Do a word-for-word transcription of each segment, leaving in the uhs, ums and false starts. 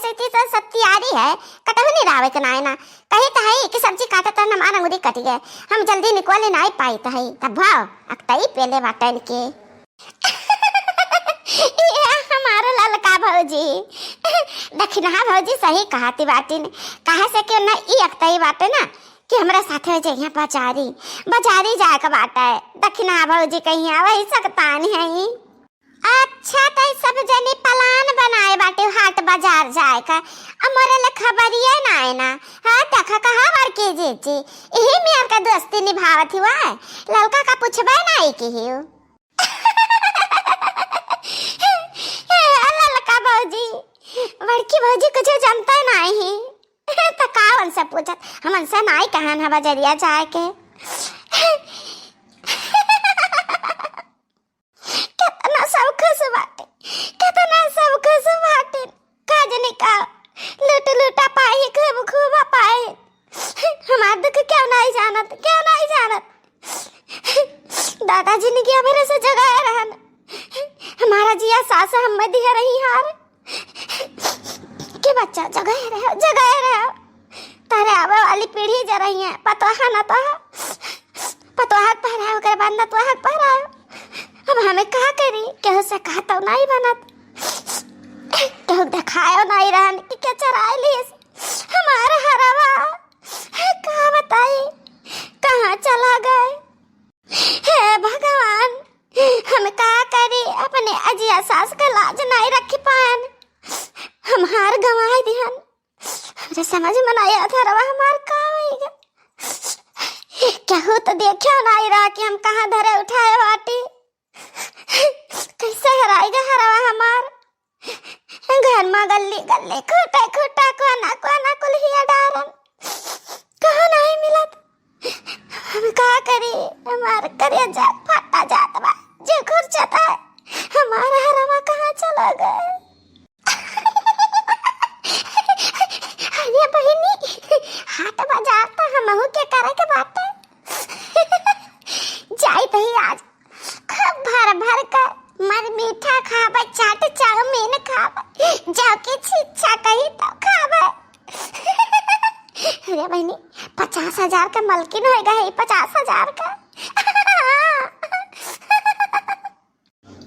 इतनी तो सब तैयारी है, कटहु निरावे के नाय ना। कही तो है कि सब्जी काटत रहन, हमार अंगुरी कट गए, हम जल्दी निकोले नाय पाइत है। तब भाव अकतई पेले बाटन के। ये हमार ललका भौजी, दखिनहा भौजी सही कहती बाटिन। काहे से कि ना ई अकतई बाटे ना कि हमरा साथे हो जइहे बाजारी, बाजारी जाए के बाटे। दखिनहा भौजी कहीं वही सकतान है। अच्छा, त ई सब जनी plan बनाए बाटे हाट बाजार जाए का, आ मोरे ले खबरिए ना आए ना। हाँ, देखा कहा बड़की जीजी, इही मेर का दोस्ती निभावत हुआ है, ललका का पूछबे नाई की हियो। ललका भौजी, बड़की भौजी कुछ जानते नाई ही, तो का उनसे पूछत, हम उनसे नाई कहन है बजरिया जाए के। केतना सब खुश बाटे, केतना सब खुश बाटे। का जने का लूट लूटा पाई, खूब खूब पाई। हमार दुख क्यों नहीं जानत, क्यों नहीं जानत। दादा जिंदगी भर से जगाए रहन, हमारा जिया सास हम में दिया रही हार। के बच्चा जगाए रहो, जगाए रहो। तारे आवे वाली पीढ़ी जा रही है, पतोहा न तो है। पतोहा के पहराए, ओकरे बाद नतोहा के पहराए। अब हमें का करी? केहू से कहा तो नहीं बनत, केहू देखायो नहीं रहन कि के चराए लीस हमार हरवा। का बताई, कहाँ चला गए? हे भगवान, हम का करी? अपने अजिया सास का लाज नहीं रख पाएन, हमार गंवाए दिहन। हमरे समझ में ना आवत हरवा हमार का होइगा। केहू तो देखे ना रहा कि हम कहाँ धरे उठाए बाटी। कैसे हेराई गा हरवा हमार? घर में गल्ली गल्ली, खूंटे खूंटा, कोना कोना कुल्हिया डारन, कहाँ नहीं मिलत। हम का करी? हमार करेजा फाटा जात बा, जे खुरचत है। हमार हरवा कहाँ चला गए? अरे बहिनी, हाट बाजार त हमहू के करे के बाटे। जाई तही आज खूब भर भर के मर मीठा खाबे, चाट चाउमीन खाबे, जाओ के छिच्छा कही तो खाबे। अरे बहिनी, पचास हजार का मलकिन होएगा है, पचास हजार का।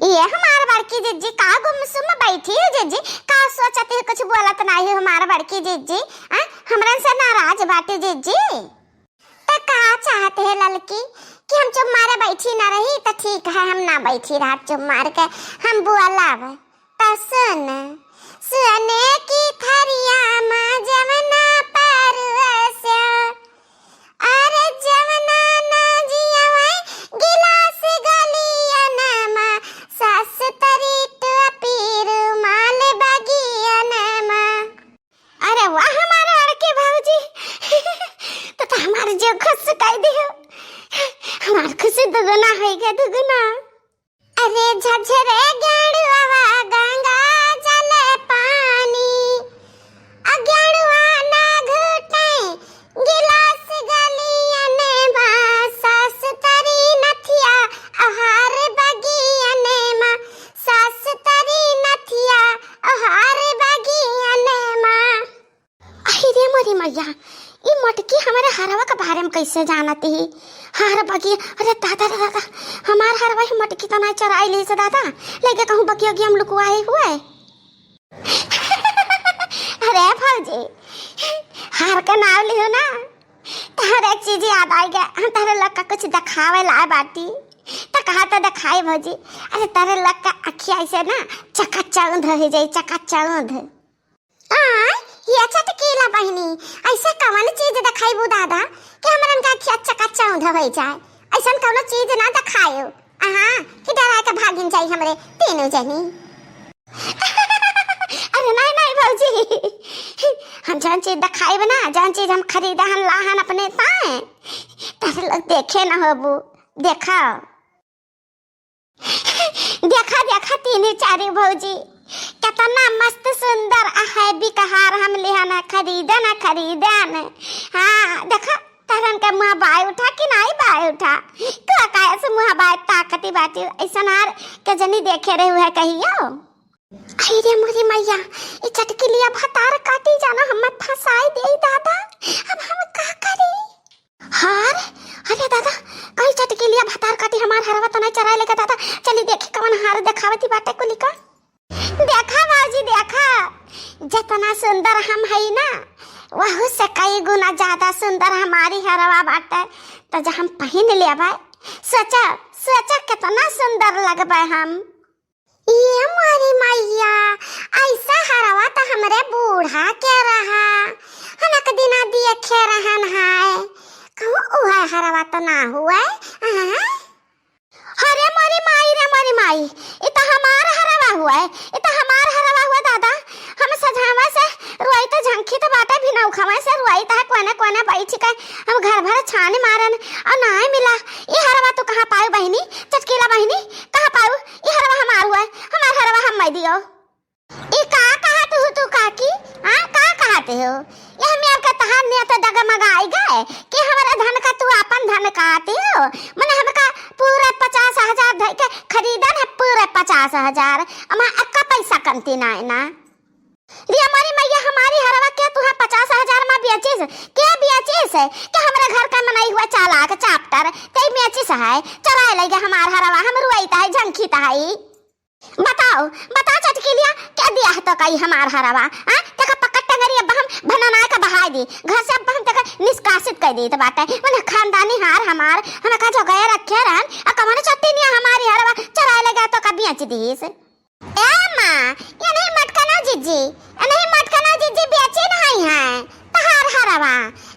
ये हमार बड़की जिज्जी का गुमसुम बैठी है जिज्जी, का सोचत है, कुछ बोलत नाही है हमार बड़की जिज्जी। आ, हमरन से नाराज बाटे जिज्जी। त का चाहत है ललकी कि हम चुप मारे बैठी ना रही? त ठीक है, हम ना बैठी रहा चुप मार के, हम बोलब। त सुन, सुने की थरिया मा जवना परसो, अरे जवना ना जियावे गिलास गलियन मा, सास तरी टोपी रुमाल बगियन मा। अरे वाह हमारे बड़की भौजी, तो, तो हमारे जो खुश कर दियो, हमार खुशी दुगुना होइगा, दुगुना। अरे झझरे गेड़ुआ गंगा जल पानी, अ गेड़ुआ ना घुटे गिलास गलियन मा, सास तरी नथिया अहार बगियन मा, सास तरी नथिया अहार बगियन मा। अहि रे मोरी मैया, ई मोटकी हमरे हरवा के बारे में कैसे जानत ही? हर बगिया, अरे दादा रे दादा, हमार हरवा ही मोटकी तो ना चराई ली से दादा, लेके कहूँ बगिया उगिया में लुकुआए हुए। अरे भौजी, हार के नाव लियो ना, तहरे एक चीज याद आई गए, हम तहरे लोग का कुछ दिखावे लाए बाटी, तो कहा तो दिखाई भौजी। अरे तहरे लोग का अखिया ऐसे ना चकाचौंध हो जाई, चकाचौंध। आ, ये चटकीला बहिनी, ऐसा कवन चीज देखाइबू दादा कि हमरन का अखिया चकाचौंध होइ जाए? ऐसन कवनो चीज ना देखायो। अहाँ, कि डरा के भागिन जाई हमरे तीनों जनी। अरे नहीं, नहीं भौजी, हम जौन चीज देखाइब ना, जौन चीज हम खरीदा हन, लाहन अपने ताए, तहरे लोग देखे ना होबू, देखा। देखा, देखा, तीनी चारी भौजी, केतना मस्त सुंदर आ heavy क हार हम लिहन, खरीदन, खरीदन। हाँ, देखा, तहरन के मुँह बाय उठा कि नाई बाय उठा? का काहे से मुँह बाय ताकती बाटी? ऐसन हार के जनी देखे रहे हुए कहियो? अरे रे मोरी मैया, ई चटकिलिया भतार काटी जाना हमें फंसाई देई दादा, अब हम का करी? हार, अरे दादा, कहीं चटकिलिया भतार काटी हमार हरवा तो नहीं चराए लेगा दादा, चली देखी कवन हार देखावती बाटे कुली का। देखा बाबूजी, देखा, जितना सुंदर हम हई ना, वहू से कई गुना ज्यादा सुंदर हमारी हरवा बाटे। तो जब हम पहिन लेबै, सोचा, सोचा कितना सुंदर लगबै हम। ये मोरी मैया, ऐसा हरवा तो हमरे बूढ़ा के रहा, हम एक दिना देखे रहन है, कहूँ उहे हरवा तो ना हुए। हाँ? अरे मोरी माई रे मोरी माई, इ त हमार हरवा हुआ है, इ त हमार हरवा हुआ दादा। हम सजावे से रुआई त झंखी त बाटे, भिनौखवे से रुआई त है, कोने कोने बैठ के हम घर भर छान मारन और नाय मिला। इ हरवा तू कहाँ पायू बहिनी, चटकीला बहिनी, कहाँ पायू? इ हरवा हमार हुआ है, हमार हरवा हम मई दियो। ई का कहत हो तू काकी? हाँ, का कहत हो? ये हम आपके तहार नियत डगमगाई गए कि हमारे धन का तू आपन धन कहते हो? मने हमका पूरे पचास हजार धइ के खरीदन है, पूरे पचास हजार। अमा अक्का पैसा कमती ना है ना। रे हमारी मैया, हमारी हरवा के तू है पचास हजार में बेचिस? के बेचिस है कि हमारे घर का मनई हुआ चालाक चाप्टर, ते बेचिस है, चराए लगे हमार हरवा, हम रुआई त है, झंखी त है। बताओ, बताओ चटकिलिया, क्या दिया है तो कई हमार हरवा? हाँ? तेका पकड़ टंगरी अब हम भननाय का बहाय दी। घर से अब हम तेका निष्कासित कर दी तो बाटे। मने खानदानी हार हमार, हम का जोगाए रखे रहन, आ कमन चट्टी निया हमारी हरवा चराए ले गया तो का बेच दीस। ए माँ, ये नहीं मटकना जीजी, ये नहीं मटकना जीजी बेची नहीं है। तहार हरवा,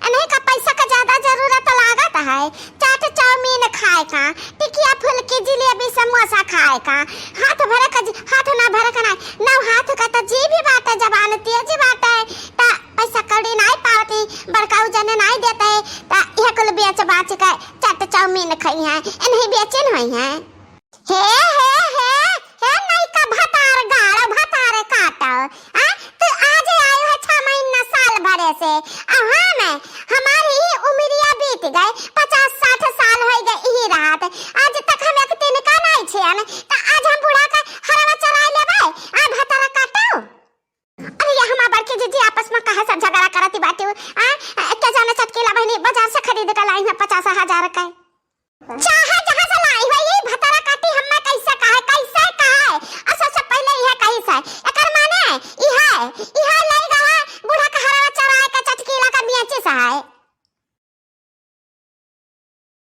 इन्हीं का पैसा का ज्यादा जरूरत लागत है, चाट चाउमीन खाए का, टिकिया फुल्की जिलेबी समोसा खाए का, हाथ भरे का जि-, हाथ ना भरे का ना, नौ हाथ का तो जी भी बाटे, जबान तेज बाटे, ता पैसा कौड़ी नाई पावती, बड़काऊ जने नाई देते, ता यह कुल बेच बाच के चाट चाउमीन खाई हैं, इन्हीं बेचिन हुई हैं। हे, हे, हे, हे, नइका भतार गाड़, भतार काटो। आ, तू आज आयो है छह महीना साल भरे से। आ, हाँ, मैं, हमारी ही उमरिया बीत गए, पचास साठ साल होई गए यही रहत। आज तक हम एक तिनका नहीं छियन, तो आज हम बूढ़ा का हरवा चराई लेबै? आ, भतार काटो। अरे, ये हमार बड़की जीजी आपस में काहे सब झगड़ा करती बाटी हो? आ, क्या जाने चटकीला बहिनी बाजार से खरीद के लाई है पचास हजार का। चाहे जहाँ से लाई हो, ये भतार काटी हम्मे कैसे कहे, कैसे कहे? और सबसे पहले यह कही से, एकर माने यह, यह ले गवा बूढ़ा का हरवा चराए के चटकीला का बेची से है।